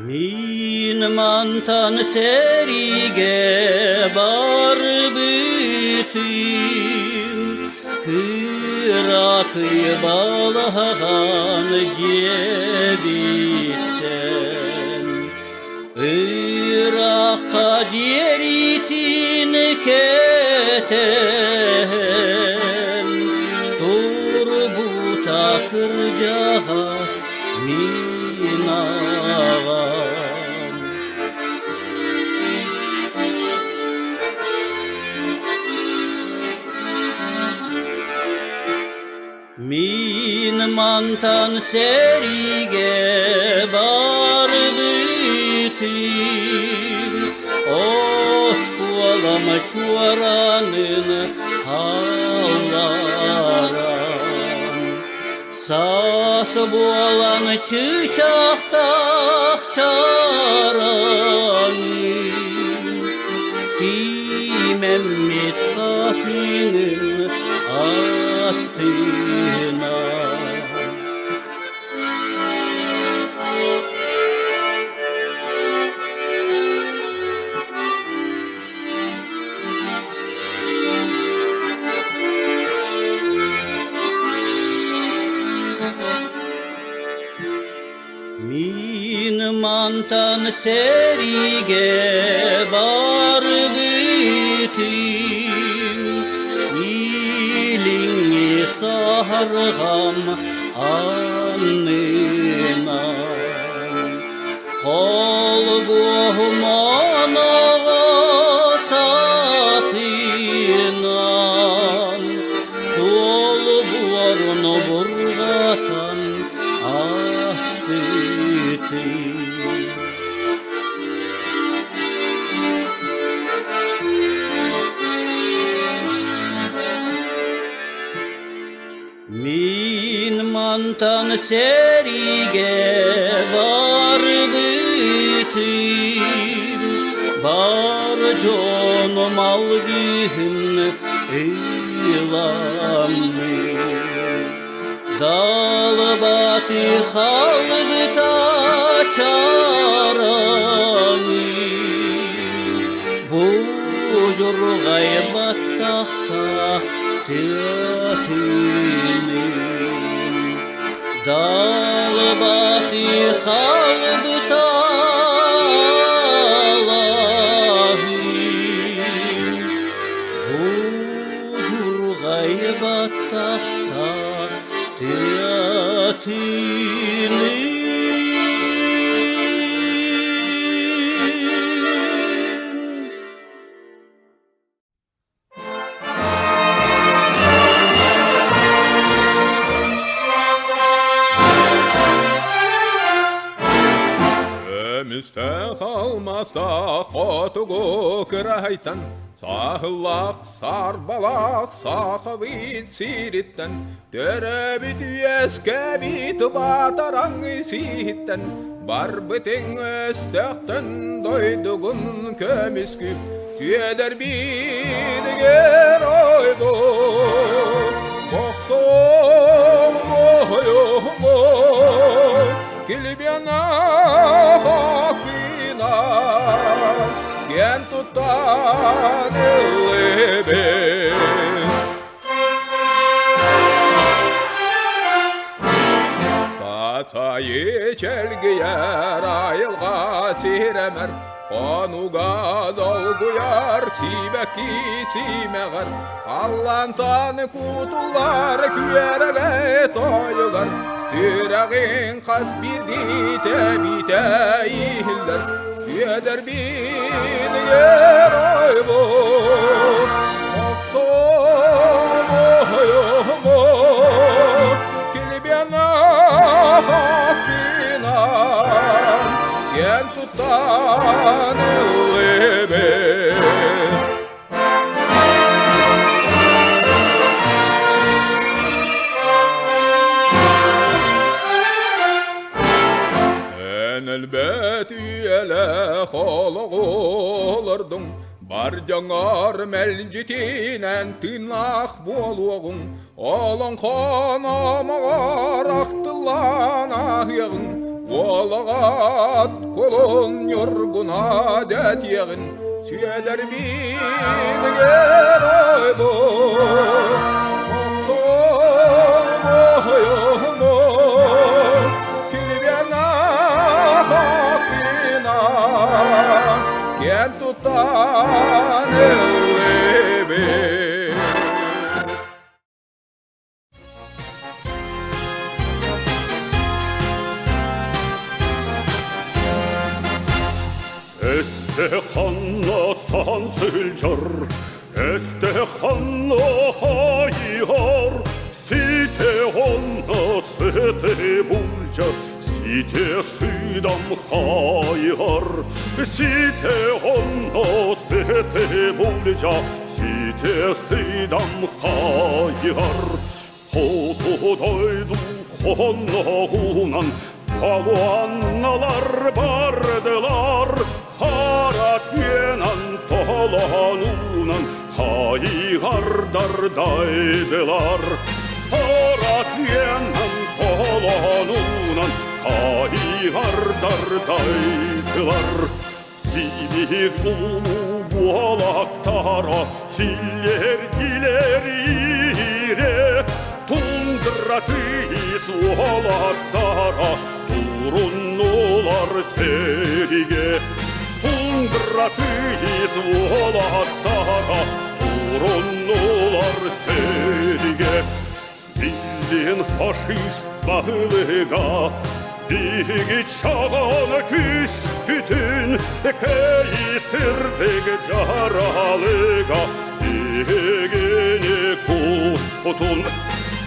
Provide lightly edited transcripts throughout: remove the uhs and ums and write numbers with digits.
Мин мантан сэриигэ барбытым, кыракый балаҕан дьиэбиттэн Ыраахха диэритин кэтэһэн, турбута кырдьаҕас мин аҕам. Мин мантан сэриигэ барбытым, оскуолам чуоранын хаалларан, саас буолан чыычаахтаах чараҥын, сиимэммит хатыҥын аттына. Мин мантан сэриигэ барбытым, илиҥҥи саһарҕам аннынан. Холбуоһум оноҕо сатынан, суол буорун бурҕатан ааспытым. Мин мантан сэриигэ барбытым, бар дьонум алгыһын ыламмын. Далбаты халбыта чараҥы, Будьурҕай баттахтаах тыатыны, Далбаты халбыта алаһы, Будьурҕай баттахтаах тыатыны. Көмүстээх алмаастаах хотугу кыраһайтан Саһыллаах саарбалаах сахабыт сириттэн Төрөөбүт үөскээбит баатараҥ сииһиттэн Барбытыҥ өстөөхтөн дойдугун көмүскүп Түөдэрбит геройбут Бохсом бойумун Килбиэнэ хакына Киэн туттан ыллыбыт. Саасайы чэлгийэр айылҕа сирэмэр, Хонуга долгуйар сибэкки симэҕэр, Халлаантан кутуллар күөрэгэй тойугар, Сүрэҕиҥ хас биирдии тэбиитэ иһиллэр, Сүөдэрбин геройбун, охсуом ойуомун, килбиэн хаккынан, киэн туттан ыллыбын. Эн өлбөт үйэлээх олоҕу олордуҥ, бар дьоҥҥор мэлдьитинэн тыыннаах буолуоҕуҥ, олоҥхон омоҕор ахтыллан ааһыаҕыҥ. Уолаҕат кулун ньургуна дэтиэҕин Сүөдэрбиин геройбу Охсуом ойому Килбиэнэ хатына Киэн туттан ыллыбыт. Эстеханна сан сылдьар, Эстеханна хайыһар, Сите онно сыты булдьар, Сите сыдам хайыһар, Сите онно сыты булдьар, Сите сыдам хайыһар. Хоту дойду хонноҕунан Халуанналар бардылар, Хара тыанан толонунан Хайыһардар дайдылар. Хара тыанан толонунан Хайыһардар дайдылар. Сибиир улуу буолактара силлэрдилэр иирэ, Тундра тыйыс уолаттара туруннулар сэригэ. Тундра тыйыс уолаттара туруннулар сэригэ. Биллин фашист баһылыга биһиги чаҕана күүспүтүн кэйисирдик дьаралыга биһигини куспутун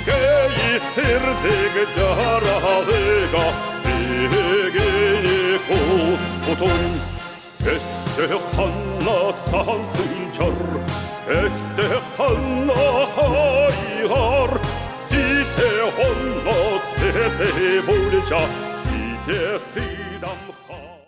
кэйисирдик дьаралыга биһигини куспутун. Өстөөх ханна саһан сылдьар, өстөөх ханна хайыһар, Сите онно сете булча, сите.